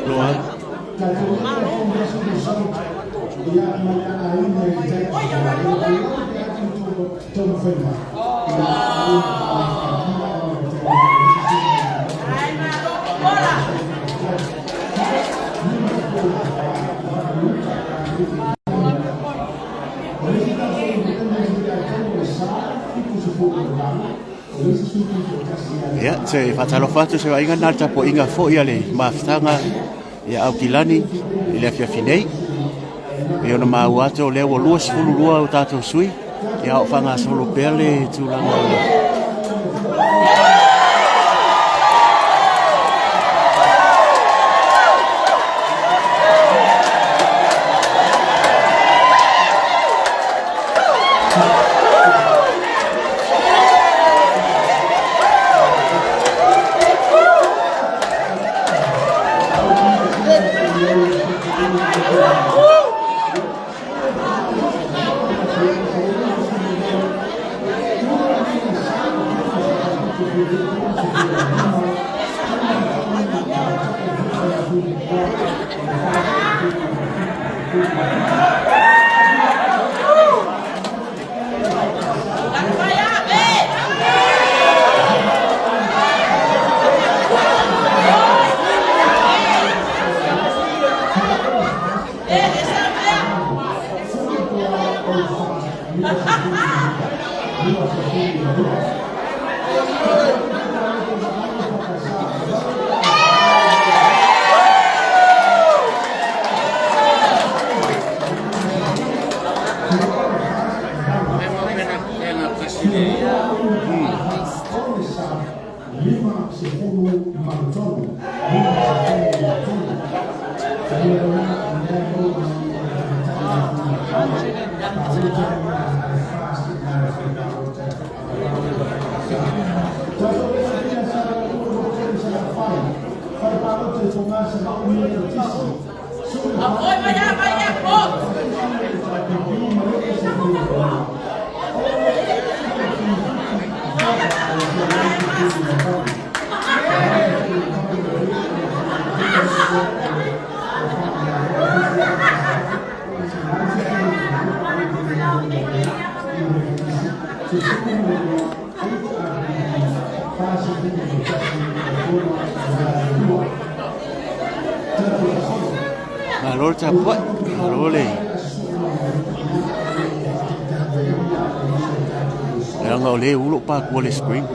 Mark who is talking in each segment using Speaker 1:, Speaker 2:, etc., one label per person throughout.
Speaker 1: Loa. Ia, se faatalofa atu se vaaiga na le tapuaiga foi a le mafutaga ia Aukilani i le afiafi nei. E ona maua atu o lea ua 22 o tatou sui, ia o faagasolo pea le tulaga o le Malo le tapuai, malo le leaga o lea e ulo pakua le screen.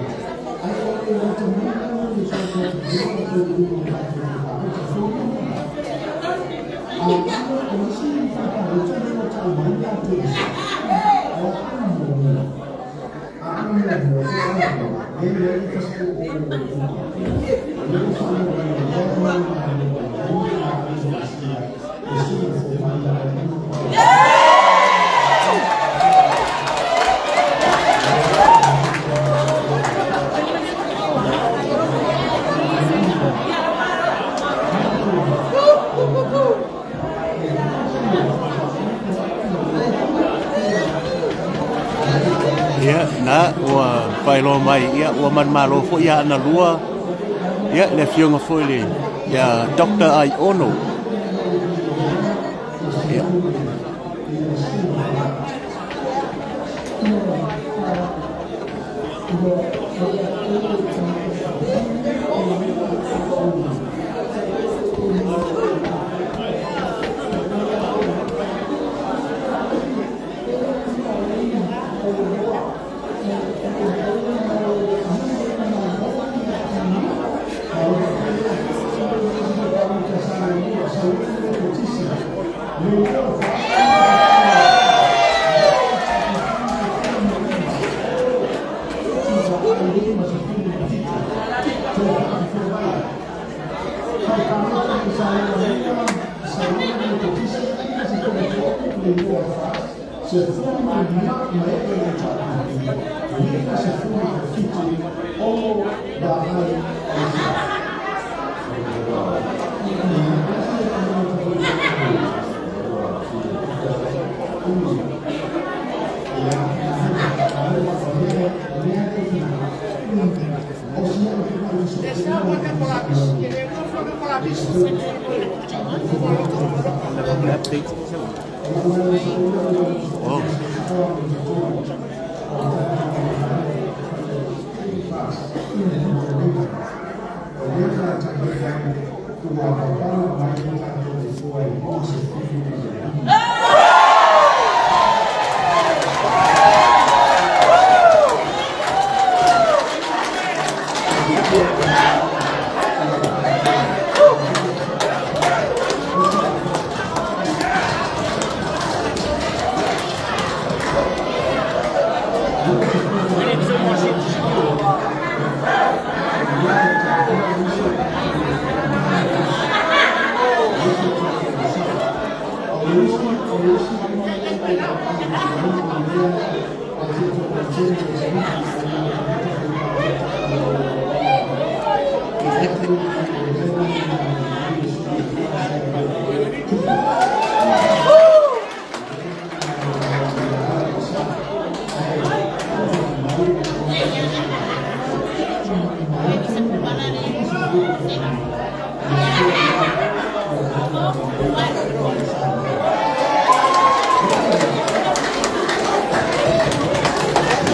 Speaker 1: Ia, na, ua faailoa mai, ia, ua manumalo foi ia Analua, ia, le afioga foi le, ia Dr. Aiono. Ia. Oh.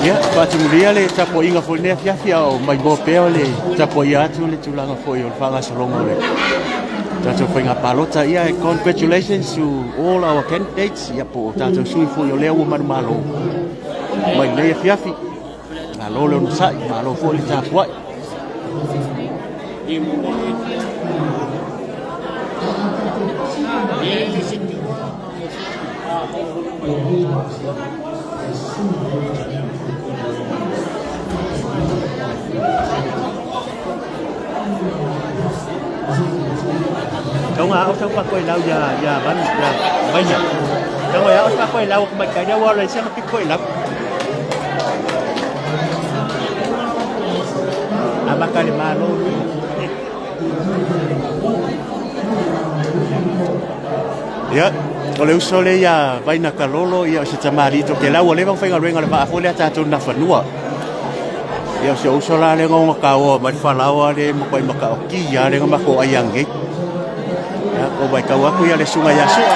Speaker 1: Ia, faatumulia le tapuaiga foi lenei afiafi a o maimoa pea le tapuaia atu le tulaga foi o le faagasologa o le tatou faiga palota. Ia, congratulations to all our candidates, ia po o tatou sui foi o lea ua manumalo mai lenei afiafi. Malo le onosai, malo foi le tapuai. Tau ngā o tau pa koe lau ia ia van ia vaina. Tau ngā o pa koe lau ko mai kai lau le sia ma koe lau. A maka le malo ni. Ia, o le uso le ia Vaina Kalolo, ia o se tamali to ke lau o le vang whainga le vaa fole a tātou na whanua. Ia o se uso la le ngonga kaoa mai whalawa le makwai maka o ki ia le nga mako aiange. Ia, ko vai kau aku ia le sunga ia sua.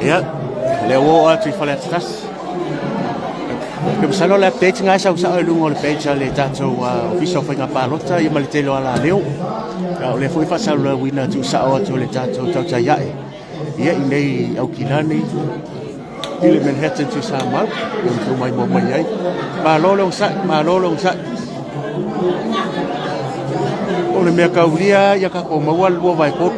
Speaker 1: Ia, le o atu i fale atatasi. Ke masalo le update ngai sau sao i luga o le page a le tatou ofisa o faiga palota ia ma le tele o ala leo. Ia, o le foi faasalalauina tuusao atu o le tatou tautai ae. Ia i nei Aukilani i le Manhattan tu Samoa, ia ma mai mo mai ai. Malo le onosai, malo le onosai. O le mea kaulia ia tatou maua le 2/3.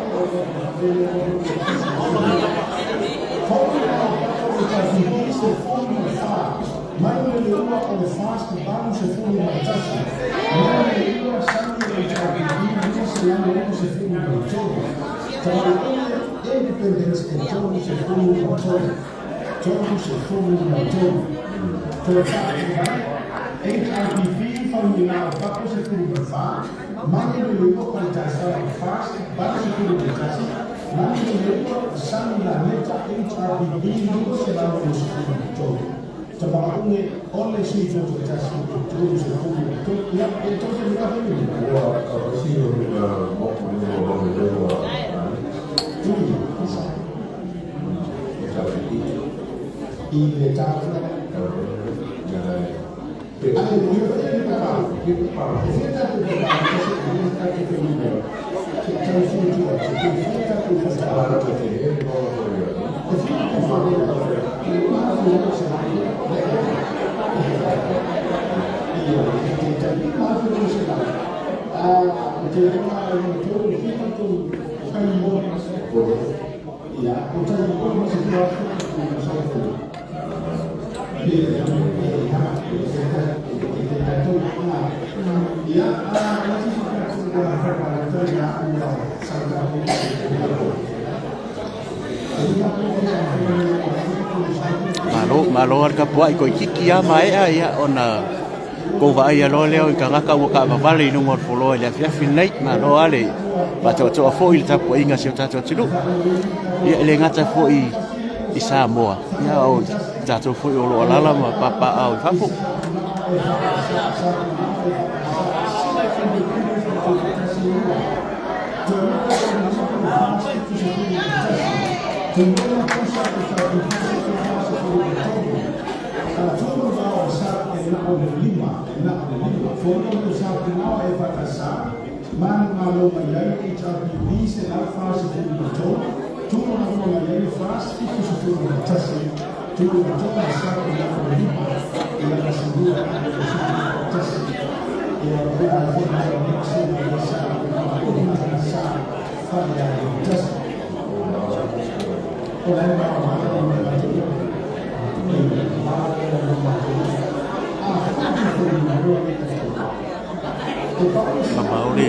Speaker 1: Malo, malo lava le tapuai toeitiiti lava maea ia ona tou vaaia loa lea o tagata ua taavavale i luga o le floor i le afiafi lenei. Malo lava le faatoatoa foi i le tapuaiga a si o tatou atunuu. Ia e le gata foi i Samoa, ia a o tatou foi o lo o alaala ma papaaao i fafo. Mamao le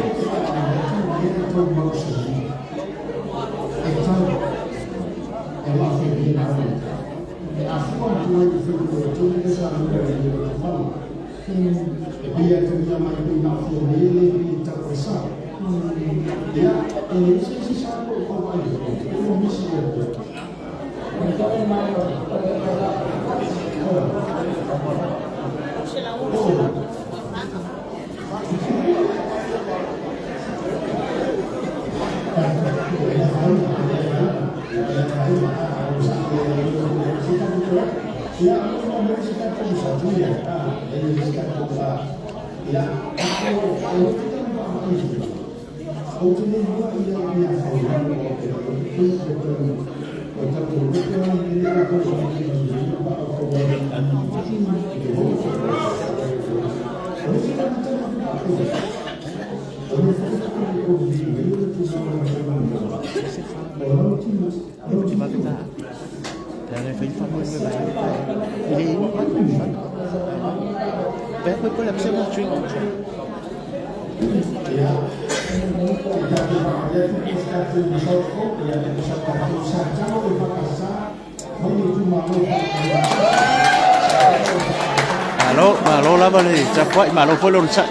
Speaker 1: Malo, malo lava le tapuai, malo foi le onosai.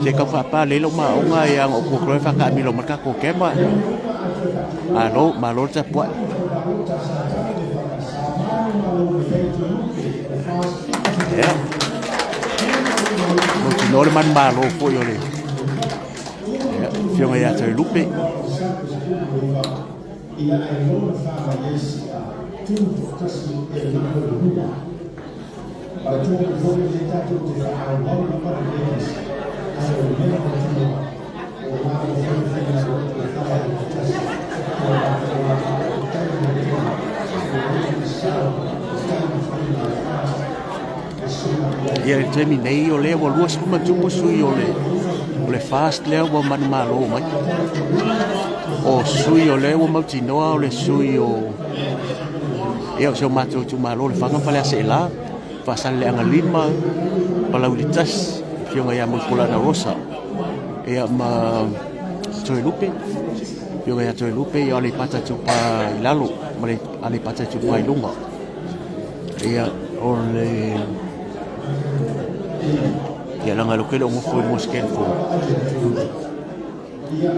Speaker 1: Se tau faapalei lou maoga ia ona ou toe faataamilo ma le tatou kema. Malo, malo le tapuai. Ia. Mautinoa le manumalo foi o le Afioga ia Toelupe. Ia, i le taimi nei o lea ua 23 sui o le o le FAST lea ua manumalo mai. O sui o lea ua mautinoa o le sui o ia o si o matou itumalo o Lefaga ma Faleaseela, Faasaleleaga 5, Palauli 1, Afioga ia Moipolana Rosa, ia ma Toelupe, Afioga ia Toelupe, ia o Aleipata Itupa i lalo ma le Aleipata Itupa i luga. Ia, o le ia leaga e le o nofo i luga o se telefoni. Ia,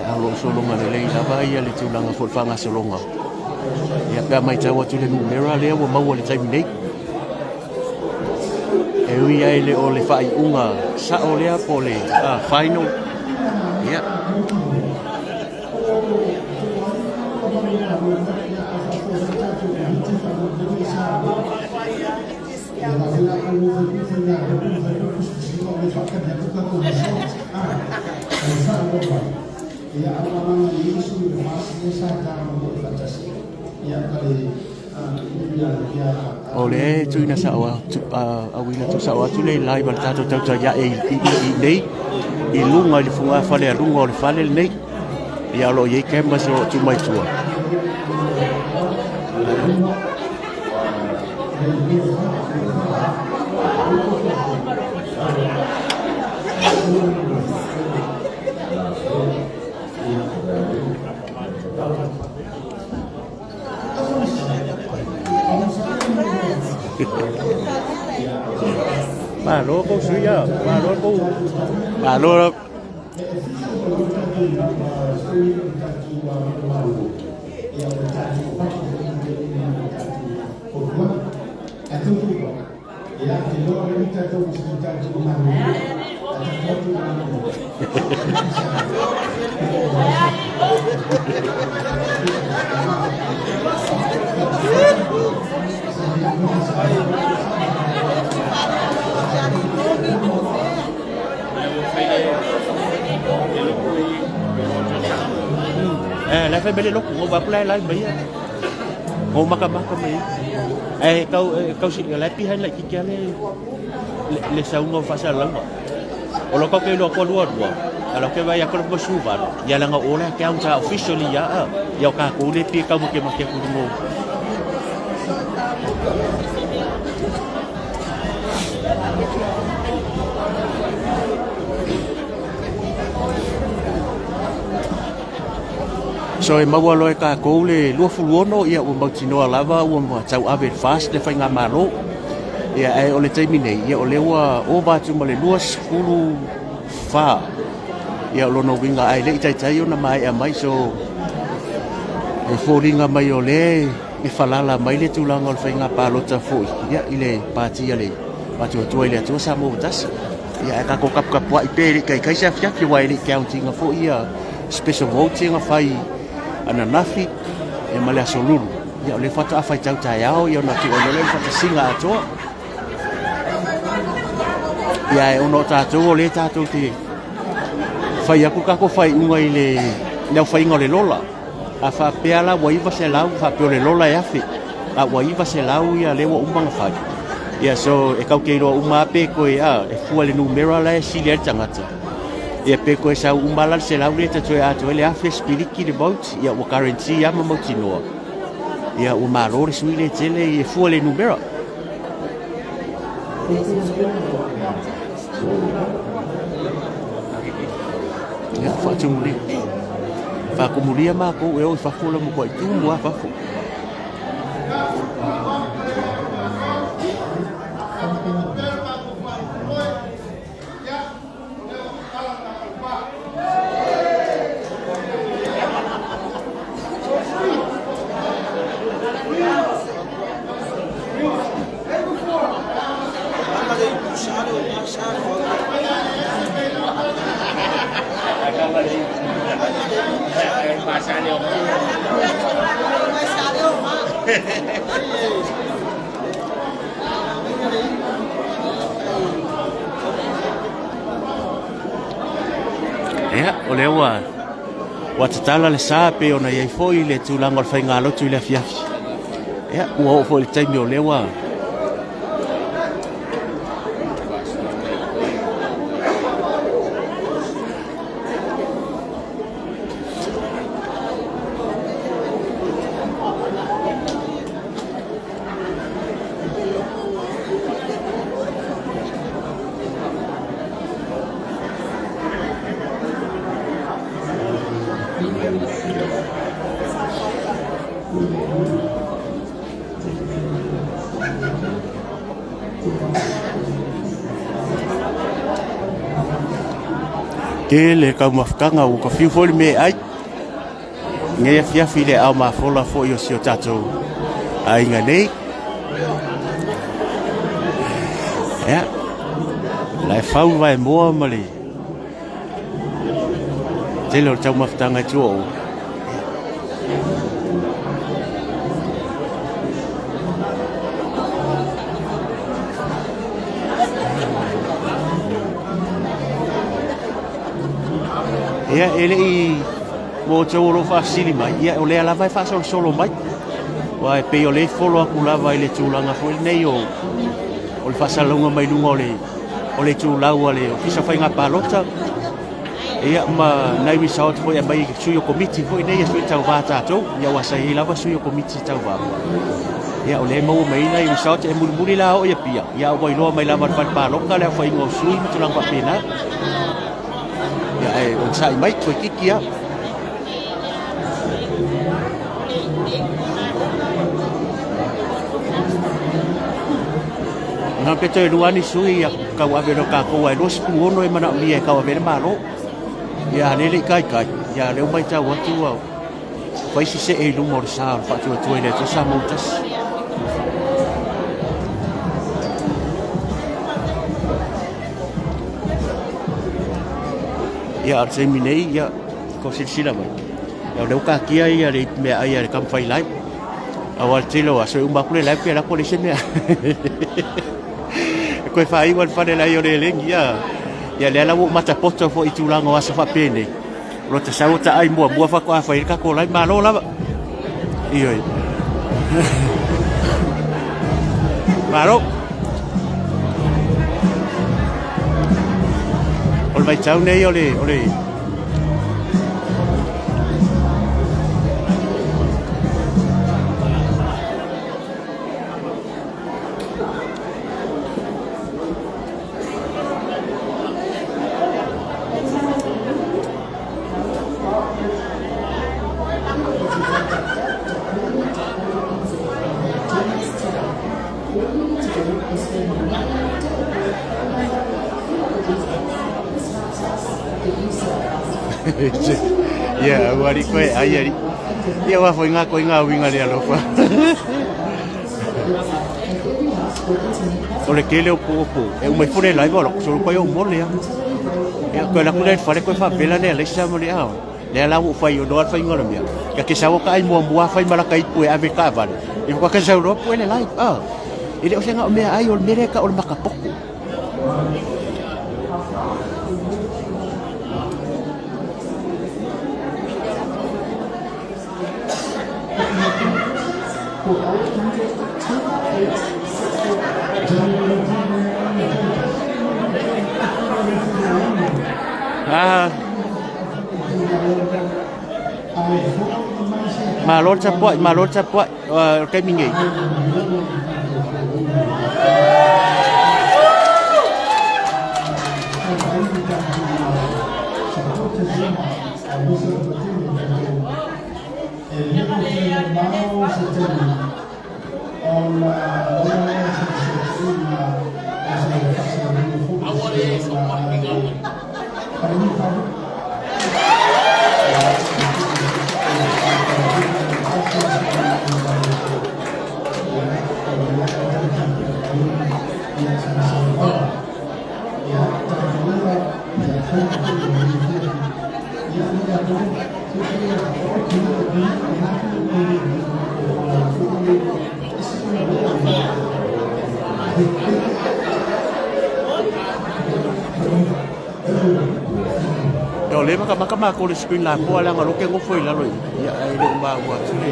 Speaker 1: a o lo o sologa lelei lava ia le tulaga foi o le faagasologa. Ia, pe a matau atu i le numera lea ua maua i le taimi nei, e ui ai le o le faaiuga sao lea po o le final. Ia. O lea e tuuina sao atu, auina tuusao atu le live a le tatou tautai ae i nei i luga i le fogafale a luga o le fale lenei. Ia, o lo o i ai cameras o lo o tuu mai tua. Malo kou sui a, malo kou, malo. Eh, la fai bele loku, o va pula lai mai. O maka maka mai. Eh, kau kau si la piha lai ki le le saunga o faasalalauga. O lo kau ke lo ko lua lua. Ala ke vai ko mo suva. Ia langa o le ke au officially ia. Ia ka ko le pi kau ke ma ke ku mo. So e maua loa e kākou le 26, ia ua mautinoa lava ua tauave le FAST le faigamalo. Ia ae o le taimi nei, ia o lea ua ova atu ma le 24. Ia o lona uiga ae le i taitai ona maea mai so e foliga mai o lea e falala mai le tulaga o le faiga palota foi ia i le pati a le Faatuatua i le Atua Samoa ua tasi. Ia ae tatou tapuai pea e le i taitai se afiafi aua e le i count ina foi ia special votes ia na fai ananafi ia ma le aso lulu. Ia o lea faatoa faitau taeao ia ona tuu ai loa lea o le faatasiga atoa. Ia ae ona o tatou o lea tatou te fai atu tatou faaiuga i le le aofaiga o le lola. A faapea la ua 900 faapea o le lola e 1000, a ua 900 ia lea ua uma ona fai. Ia so e tatou te iloa uma lava pe toe a e fua i le numera la e sili ai le tagata. Ia pe toe sau uma la le 100 lea ta toe atoa ai le 1000 sipiliki le vote, ia ua guarantee lava ma mautinoa. Ia ua malo le sui lea tele e fua i le numera. Ia, faatumulia. Faatumulia matou e o i fafo le matuai tumu lava fafo. Ia, o lea ua ua tatala le sa pei ona i ai foi le tulaga o le faigalotu i le afiafi. Ia, ua oo foi i le taimi o lea ua Tele taumafataga ua ta fiu foi le mea e ai. Nei afiafi le ao mafola foi o si o tatou aiga nei. Ia, la e fau vae moa ma le tele o le taumafataga i tua o. Ia, e le i mo outou o lo o faafesili mai, ia o lea lava e faasolosolo mai. Aua e pei o lea e folo atu lava i le tulaga foi lenei o, o le faasalalauga mai luga o le, o le itulau a le Ofisa o Faiga Palota, ia ma nai result foi e aumai sui o komiti foi nei e sui tauva tatou, ia aua sa i ai lava sui o komiti tauva. Ia, o lea e maua mai ai nai results. E mulimuli la oo i Apia, ia ua iloa mai lava e le fale palota le aofaiga o sui ma tulaga faapena. Ia, ae onosai mai, toeitiiti lava. Na pe toe lua ni sui ia tauave loa tatou ae 26 e manaomia e tauave ai le Malo. Ia a lea e le i taitai, ia a lea ua matau atu ua fai si see i luma o le sa o le faatuatua i le Atua Samoa tasi. Ia a o le taimi nei, ia tou silasila mai, ia o lea ua taatia ia le meaai a le taumafai live. Aua o le tele o aso e uma atu le live pe alu atu leai se mea. E toe faaiu le fale lai o le eleni, ia. Ia lea la ua ou matapoto foi i tulaga o aso faapenei. O lo ta sau o ta ai muamua faatoa fai ai le tatou live. Malo lava. Ioe. Malo. O le vaitau nei o le, o le Ia, ua ali koe, ai ali. Ia, ua foi ngā koe ngā uinga le alofa. O le tele o po po, e umai fule lai wa loko solo koe o mole a. Ia, koe laku le fale koe whapela le aleisa mo le ao. Lea la ua fai o noa le faiga o le mea. Ia ke sau ka ai muamua fai malaka ipu e ave taavale. Ia ka ke sau loa pue le live. Ah. E le o se na o mea ai o le mea lea e tau o le makapoko. Ah. Malo le tapuai, malo le tapuai. O le taimi nei. O lea makamaka matou le screen lapoa leaga o lea ou te nofo i lalo i i, ia ae le o maua atu le.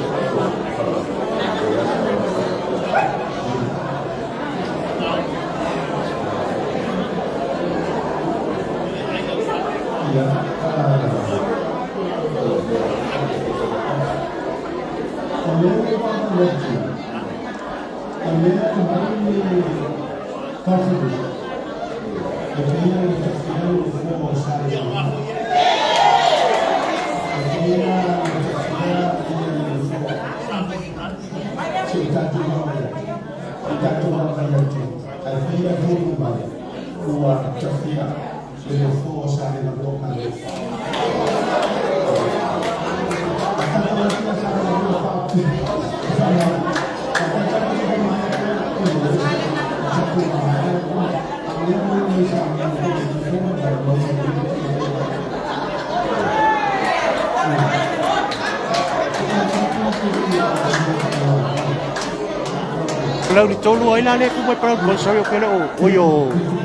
Speaker 1: Palauli tolu ai la le ku mai palauli tolu sorry o pele o o yo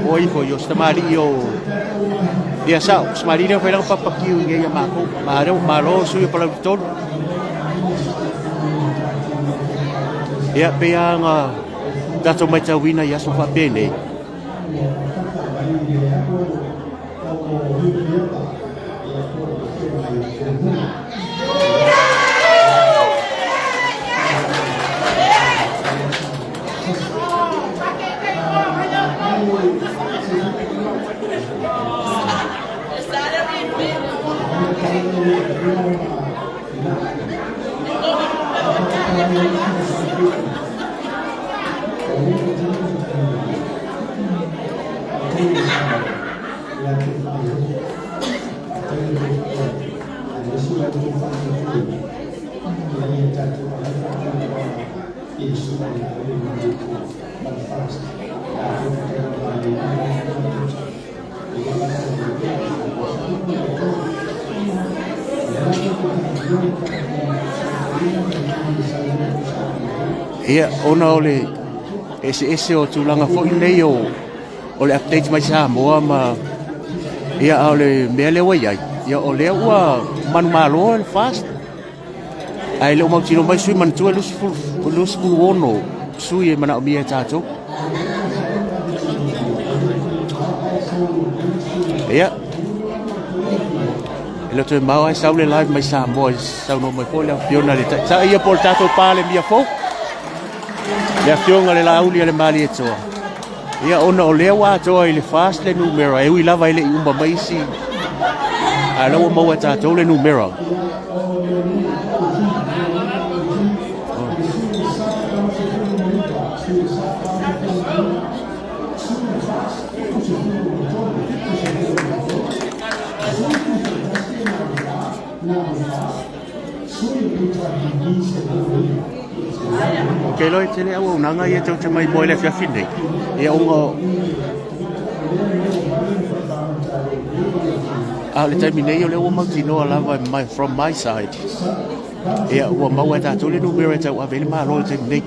Speaker 1: o ifo yo stamali o ia sa stamali le fai la papa kiu ia ia mako ma reo malo su yo palauli tolu ia pe anga tatou matauina i aso faapenei. Ia, ona o le eseese o tulaga foi nei o o le update mai Samoa ma ia a o le mea lea ua i ai, ia o lea ua manumalo le FAST ae le o mautino mai sui manatua e 26 sui e manaomia e tatou. Ia, e le o toe mao ae sau le live mai Samoa e saunoa mai foi le afioga i le Taitai ia po o le tatou Palemia fou, le afioga i le Laauli a le Malietoa. Ia ona o lea ua atoa i le FAST le numera e ui lava e le i uma mai isi, a o lea ua maua e tatou le numera. Ou te iloa e tele auaunaga ia tou te mai moe i le afiafi nei. Ia ona a o le taimi nei o lea ua mautinoa lava my, from my side. Ia ua maua e tatou le numera e tauave ai le Malo i le taimi nei.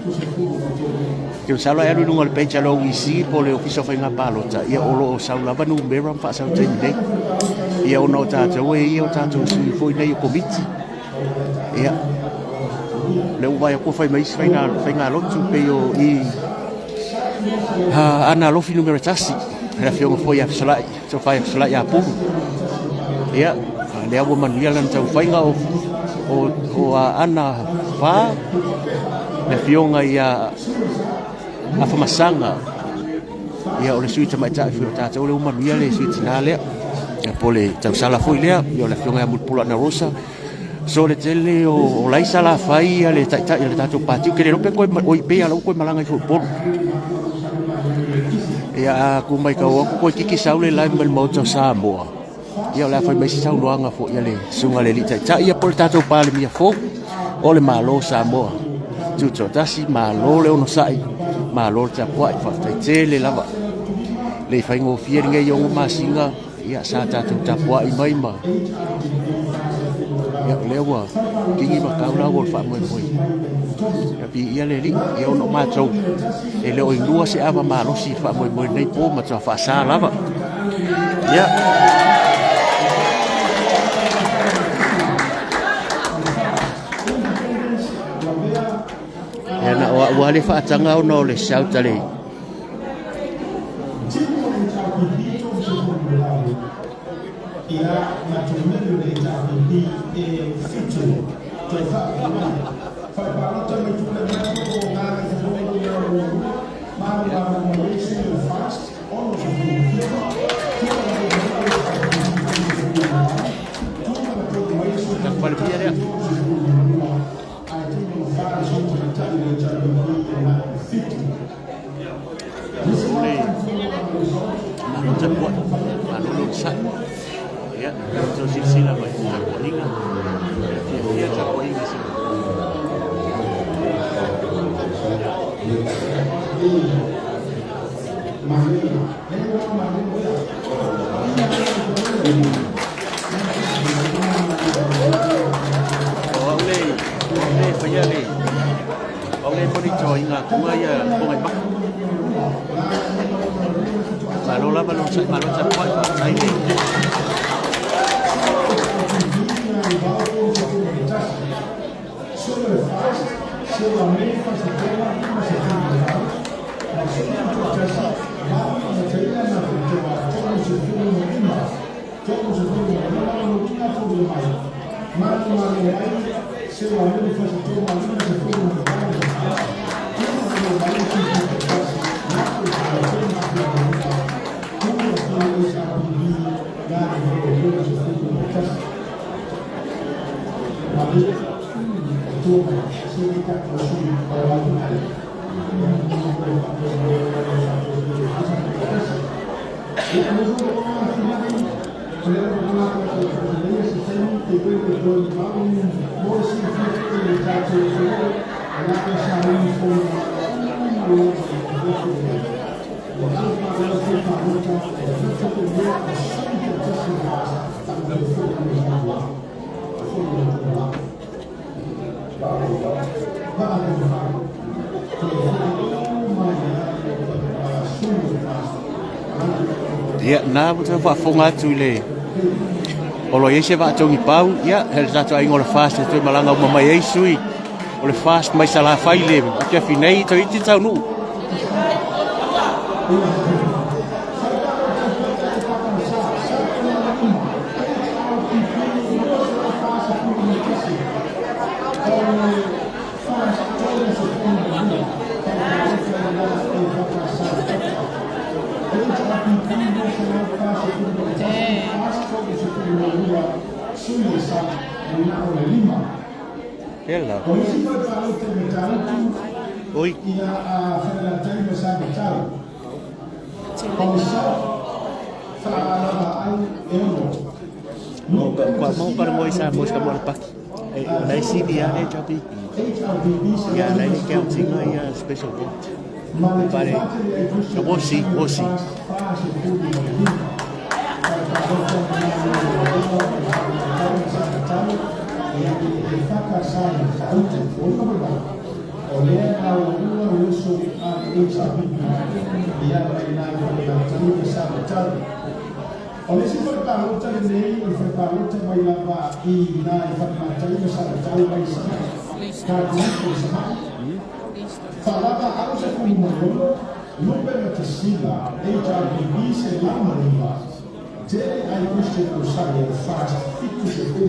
Speaker 1: Te masalo e alu i luga o le page a le OEC po o le Ofisa o Faiga Palota, ia o lo o sau lava numera ma faasau taimi nei. Ia ona o tatou e ia o tatou sui foi nei o komiti. Ia, lea ua vaai atu ua fai mai isi faiga, faiga lotu pei o i Ana Alofi numera 1, le afioga foi ia Fesolai, Tofa ia Fesolai Apulu. Ia, lea ua manuia lana taumafaiga o, o, o Aana 4, le afioga ia Afamasaga, ia o le sui tamaitai foi o tatou lea ua manuia le sui tinā lea. Ia po o le tausala foi lea, ia o le afioga ia Mulipola Anarosa. So le tele o, o lai sa lafai ia le taitai o le tatou pati, ou te le iloa pe toe, oi pei lava ua toe malaga ifo i Upolu. Ia a ku matau atu toeitiiti sau le live mai le Maota o Samoa, ia o le a fai mai se saunoaga foi a le susuga i le Alii Taitai ia po o le tatou Palemia fou o le Malo o Samoa. Tutoatasi, malo le onosai, malo le tapuai, faafetai tele lava. Le i faigofie lenei 6 masina, ia sa tatou tapuai mai ma ia o lea ua kini ma tau lau o le faamoemoe. Ia viia le Alii, ia ona o matou e le o inua se ava malosi i le faamoemoe i lenei po, matua faasa lava. Ia. Ia na o au lava le faataga ona o le shout a le Palemia lea. O le malo tapuai, malo le onosai. Ia, o le tou silasila mai i tapuaiga, ia fiafia tapuaiga se O au le, o au le faia le, o au le monitor ina atuga ia Fogaimaka. Malo lava le onosai, malo tapuai, faafetai le. Ia, na ua toe faafofoga atu i le o lo o i ai se vaatogi pau, ia, he le tatou aiga o le FAST e toe malaga uma mai ai sui o le FAST mai Salafai i le afiafi nei, toeitiiti taunuu. Hello. Oi. Kua mau para mo isa mo sa mo paki. E na sini ya le chapi. Ya na ni kia tinga ya special vote. Pare. Mo si, mo si.
Speaker 2: O le isi fale palota lenei, o le fale palota mai lava i ina i Falematai ma Samatau mai Sama'i, tatou uso i Sama'i. Faalava au 16, lupe ma tasila, HRPP 109, tele ai Christian Osaia Fast 78,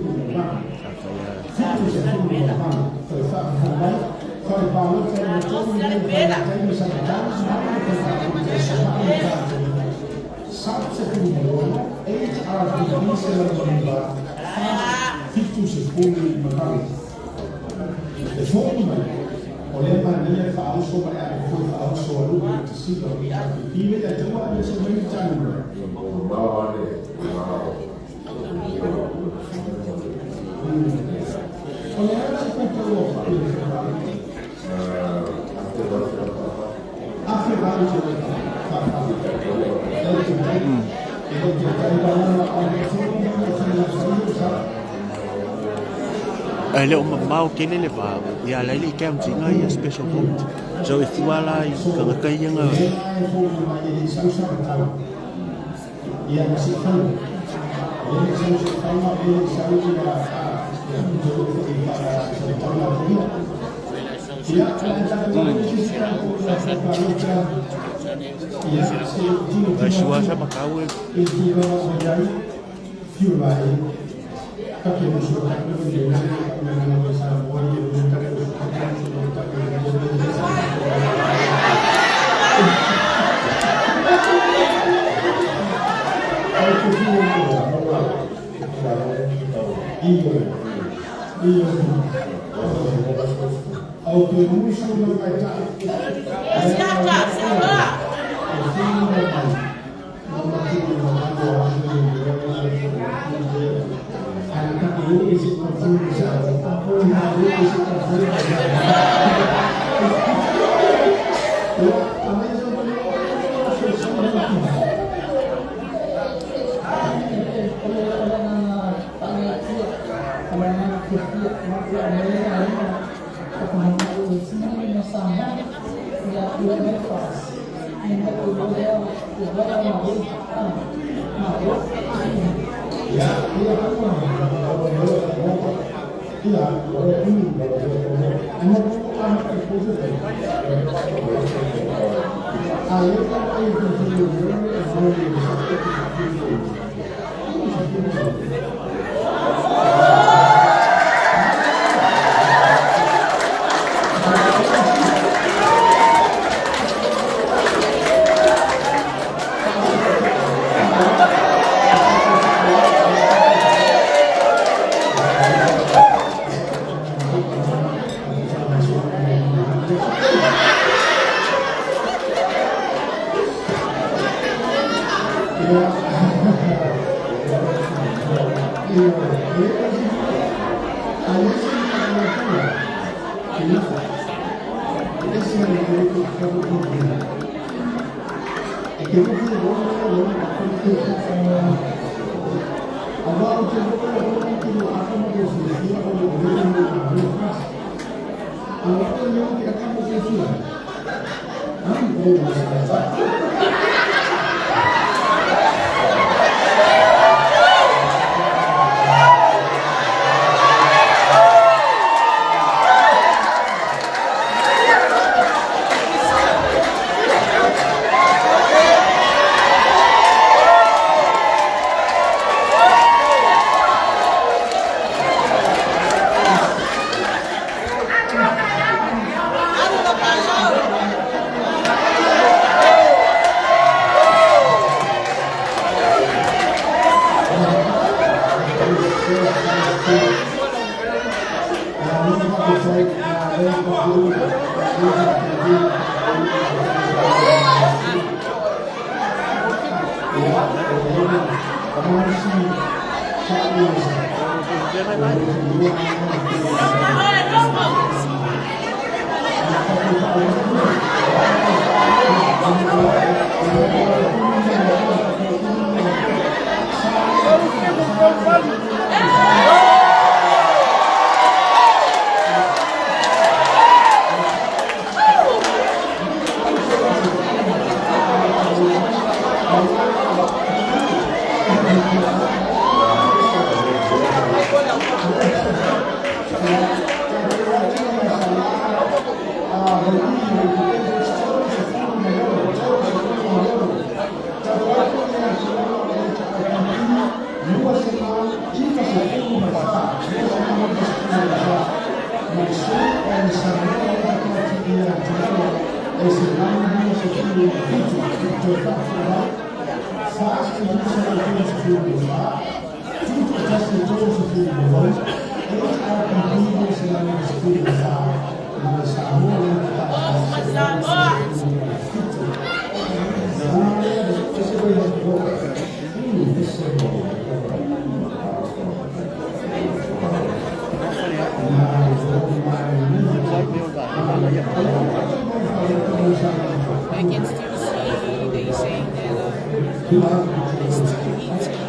Speaker 2: 78, toe faafofoga mai, fale palota i tolu nei o Falematai ma Samatau, ma le fale palota i Sama'i ma tatou. 76, HRPP 109, Fast 78. E fo'i mai, o lea manaia le faauso ma le ave foi faauso a lupe ma tasila o HRPP le ia taua ave se mai ni talu. O le a se faitau o fa'i le fale palota. Afe valu se fa'afale. E te tai, e te tai balala o le tolu mai o fale o sa.
Speaker 1: E le o mamao tele le va, ia lai le counting ia special vote. So e fua la i tagata ia nga
Speaker 2: Lea e fo'i mai e le sau sa matau. Ia ma se fai. E le sau se fai e le sau ia a te o i fa sa tau la ia. Ia, e tatou le sisi ka ko la fale palota. Ia, se tino
Speaker 1: ai
Speaker 2: tino
Speaker 1: sua
Speaker 2: atu
Speaker 1: sa makau e
Speaker 2: i tino o iai fiu mai. Ka ke musu ka ke le le le le le sa mo i le ka ke ka ke ka ke le le sa. Ai te fiu o Io, io, au te musu na mai tai. E fiu na mai. Na matu na matu a le le le le. Ai ka te ui se ka fiu sa. Ti na ui se ka fiu sa. Ia, a mai sa mo se sa mo na. Ia, ia ia, ana ko ana ka ko se. A le ka ai te fiu le e mo le sa te fiu.
Speaker 3: I can still see they saying that they still need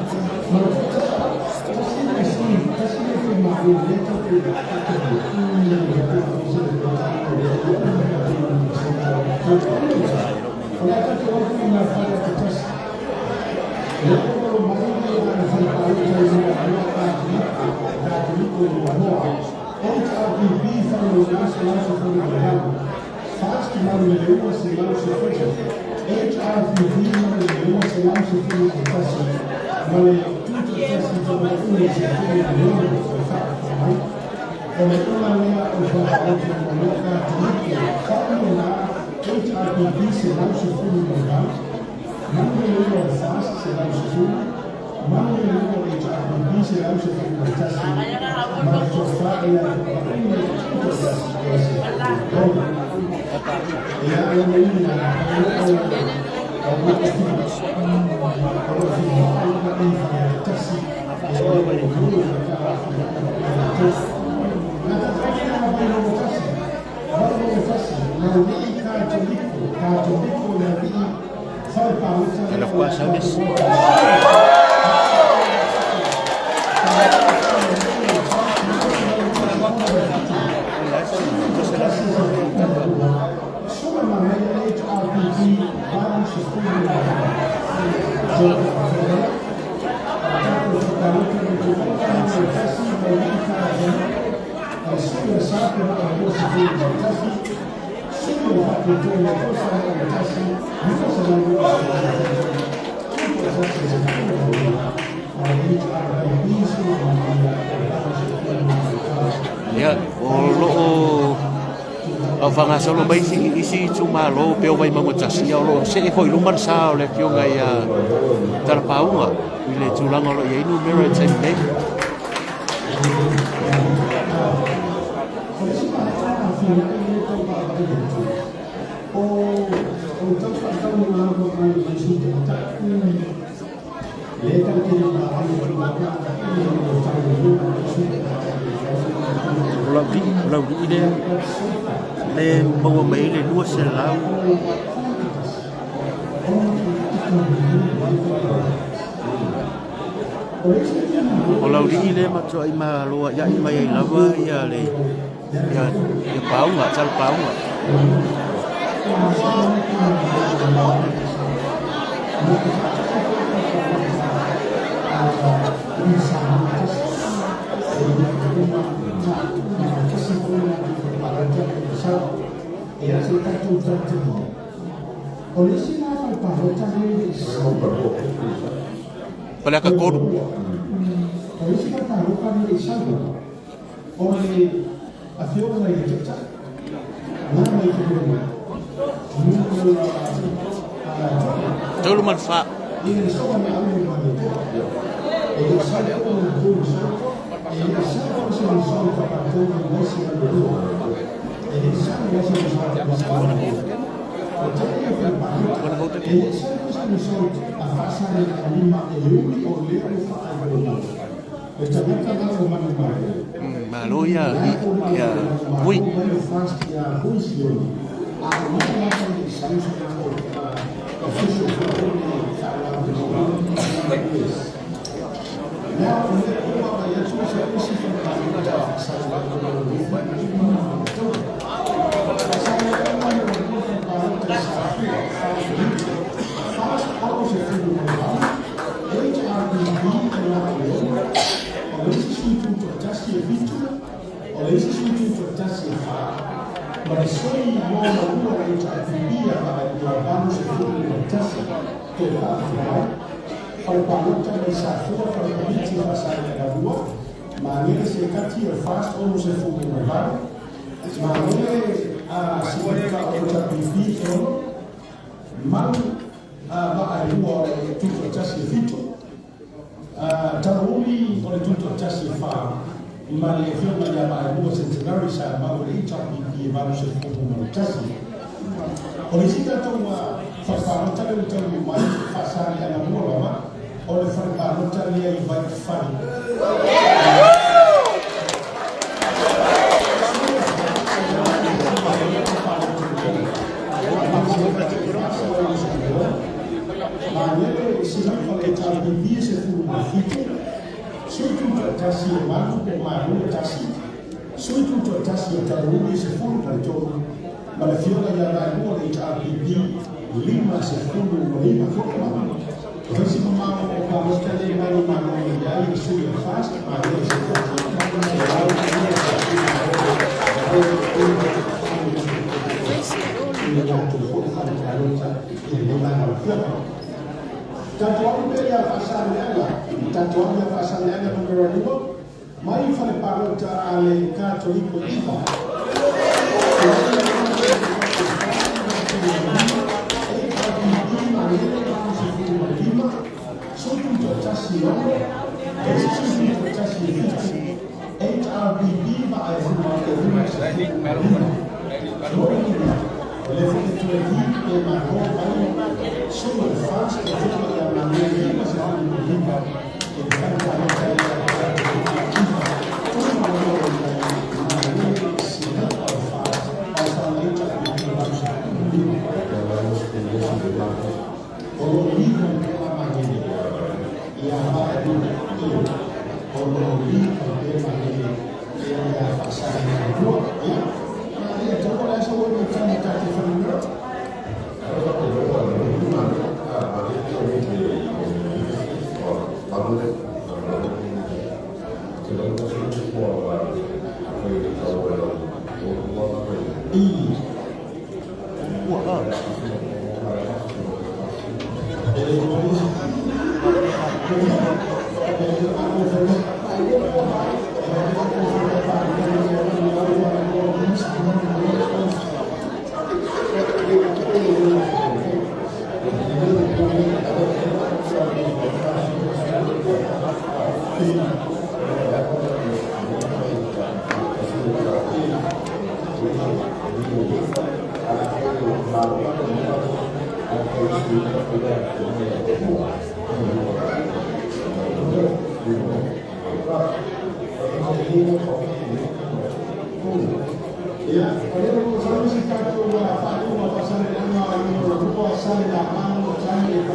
Speaker 1: And of course, I miss. Ia, o loo au faagasolo mai isi isi itumalo pei o Vaimauga 1, ia o lo o see foi i luma le sa o le afioga ia Talapauga i le tulaga o lo o i ai numera i le taimi nei. O Laulii lea le maua mai ai le 200. O Laulii lea matuai malo ia'i mai ai lava ia le ia, ia pauga, tala pauga. Faleata 3. Tolu ma le fa. Malo ia ia Vui.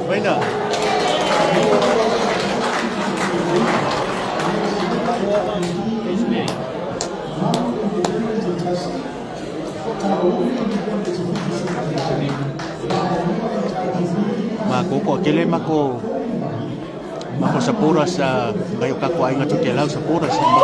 Speaker 1: Maina. Ma koko kele mako mako supporters mai o kako ainga to ke lau supporters mako.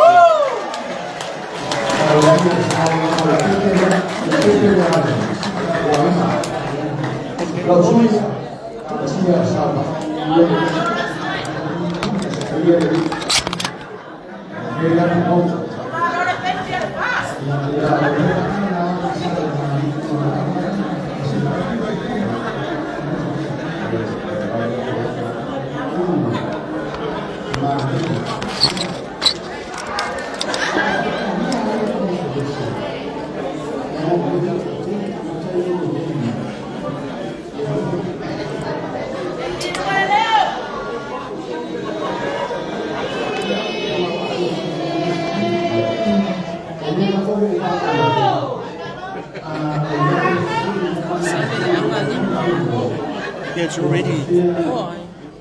Speaker 1: Yeah, it's already.
Speaker 3: Why?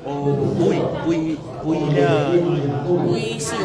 Speaker 1: Oh, ui, ui, ui, lea.
Speaker 3: Ui si.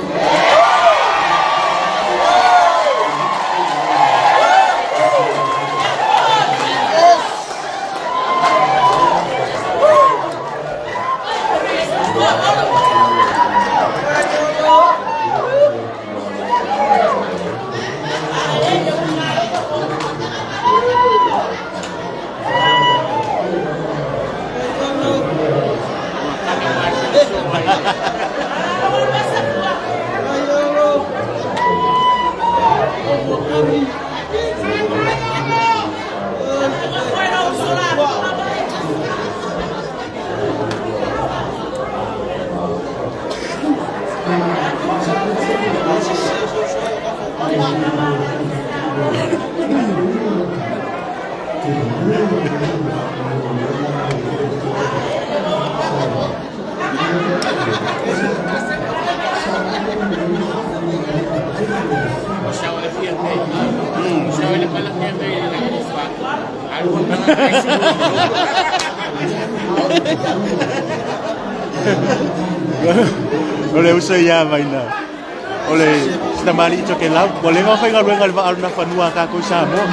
Speaker 1: O le uso ia maina. O le sitamali i toke lau. Ua leva faigaluega le vaa lona fanua a kākou i Samoa.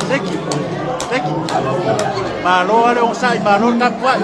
Speaker 1: Thank you. Thank you. Malo ale o sai, malo tapuai.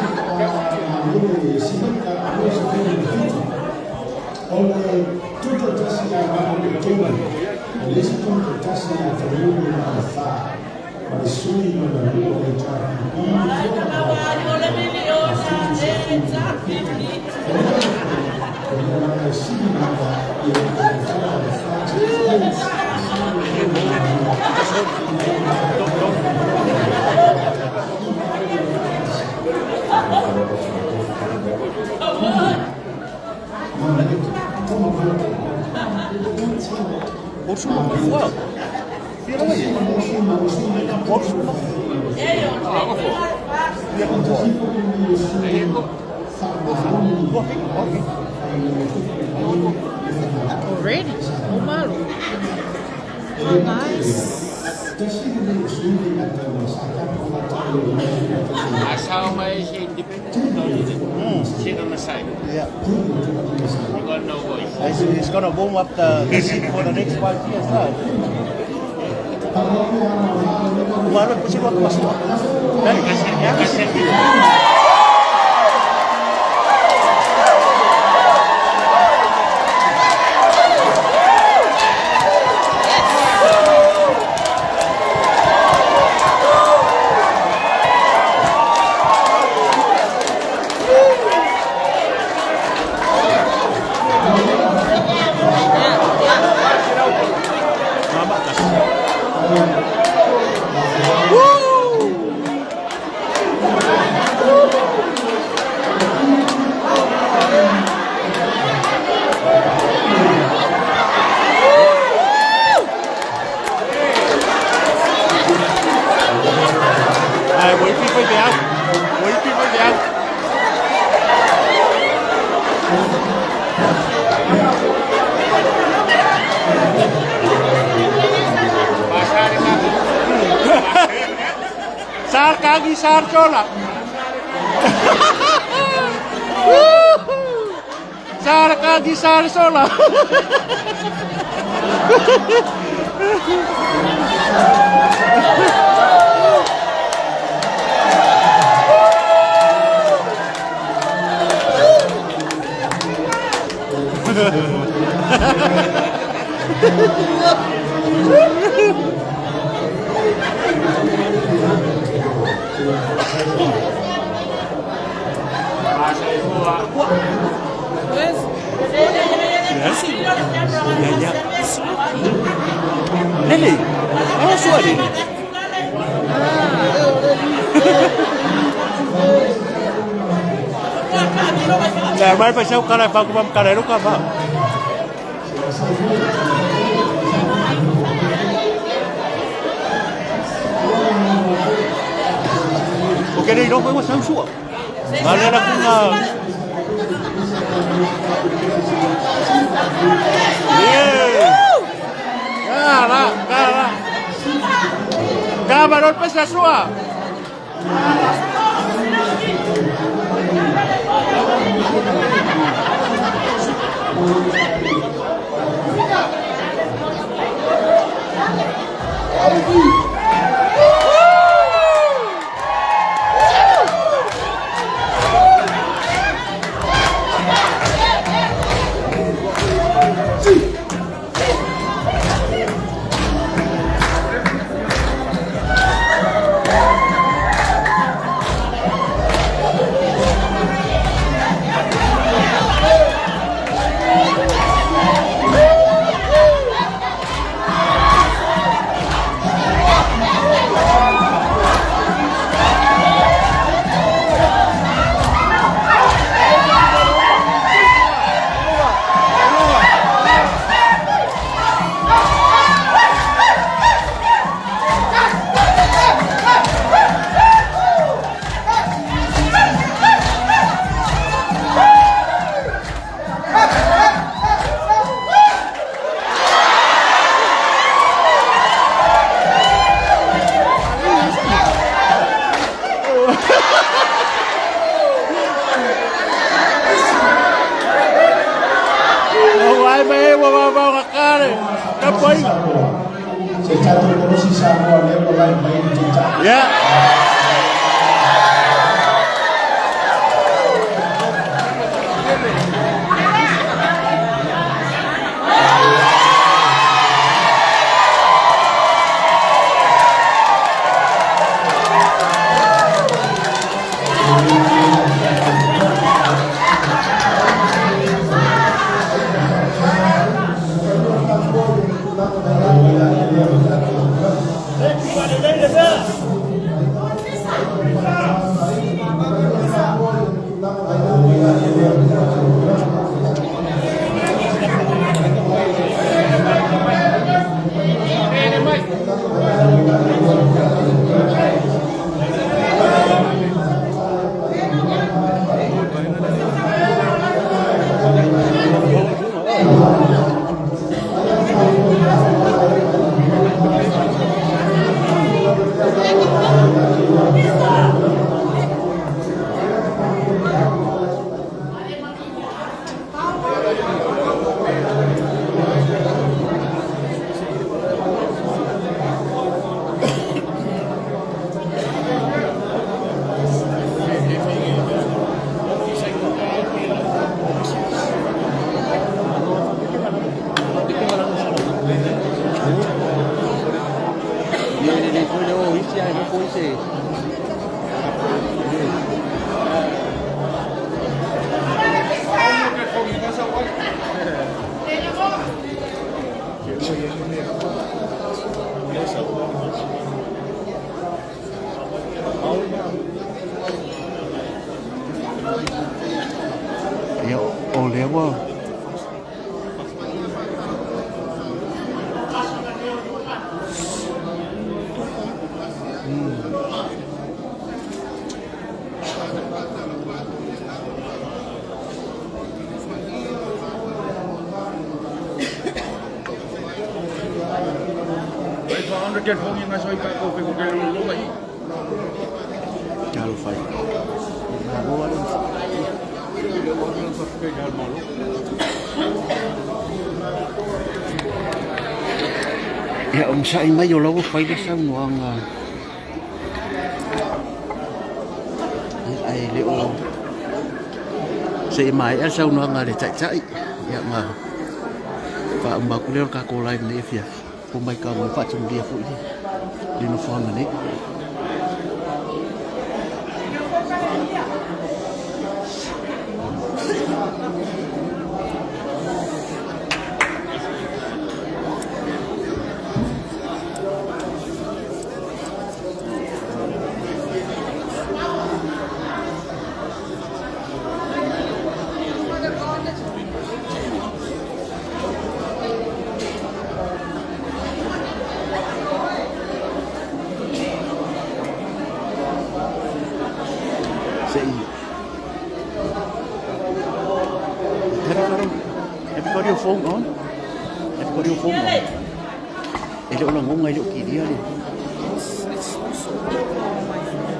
Speaker 3: Already? O malo. Oh, nice.
Speaker 4: Asao mai se independent sit on the side.
Speaker 1: Yeah.
Speaker 4: You got no voice.
Speaker 1: It's gonna warm up the seat for the next 5 years lah. Umalo po sila masuk. Dali.
Speaker 4: Kasi
Speaker 1: Mama kas. Ai, wait for the out. Wait for the out.
Speaker 4: Pasar ka.
Speaker 1: Sar kagi sar chola. Sar kagi sar sola.
Speaker 4: Pasar ko.
Speaker 3: Where's
Speaker 1: Ya ya. Lele. Eh suara ni. Ya, mai pa sau kala pa kumam kala ro ka ba. O que nei ro ko sau sua. Vale la kunga. Yeah. Kala, kala. Camarón pesa sua. O ai mai wa wa wa kare. Ka poi.
Speaker 2: Se tatou kolosi Samoa lea ua lai mai le Taitai.
Speaker 1: Yeah. Talofa e. Malo lava le Ia, onosai mai o la ua fai le saunoaga. Ia, ae le o se i maea le saunoaga a le Taitai, ia ma faauma atu lea o le tatou live nei afiafi. Ua matau ua faatinolia foi le nofoaga nei. Se i Have you got, have you got your phone on? Have you got your phone on? E le o lagoga e le o kilia le.
Speaker 3: It's also equal on my phone.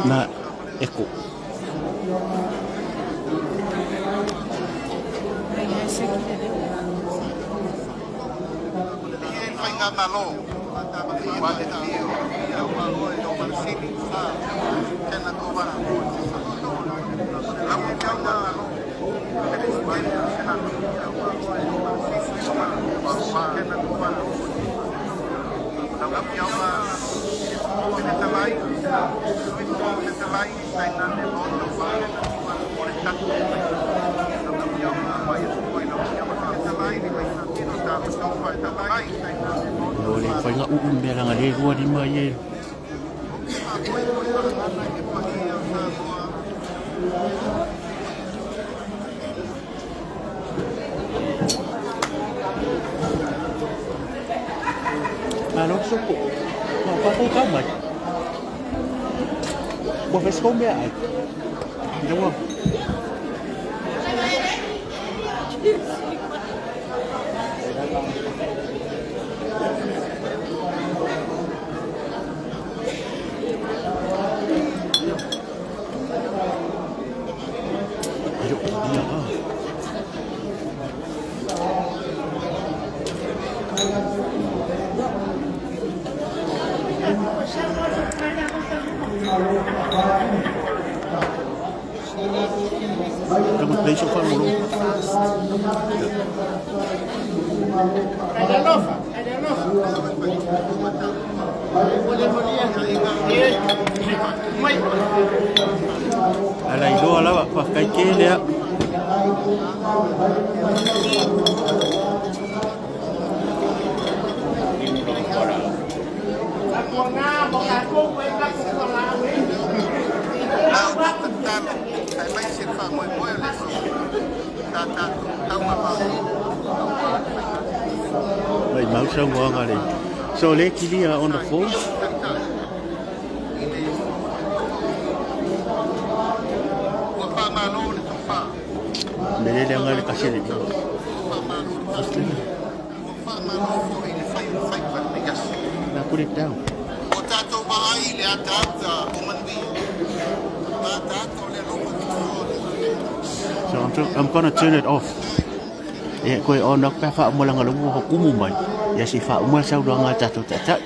Speaker 1: Na echo.
Speaker 3: Ai, ese aqui le
Speaker 1: O le faiga uu mea langa le lua lima ie. Malo sopo. Ma pa ko kau mai. Ua fai se kou mea ai. Ina ua. E le o kilia a. Tama play so far mo. Ala iloa lava faafetai tele a. Mai mau saunoaga le. So le kilia on the phone. Me le le le kasi le. Now put it down. So I'm gonna turn it off. Ia koe on pe wha umala ngalo ho kumu mai. Ia si wha umala saunoaga a tatou taitai.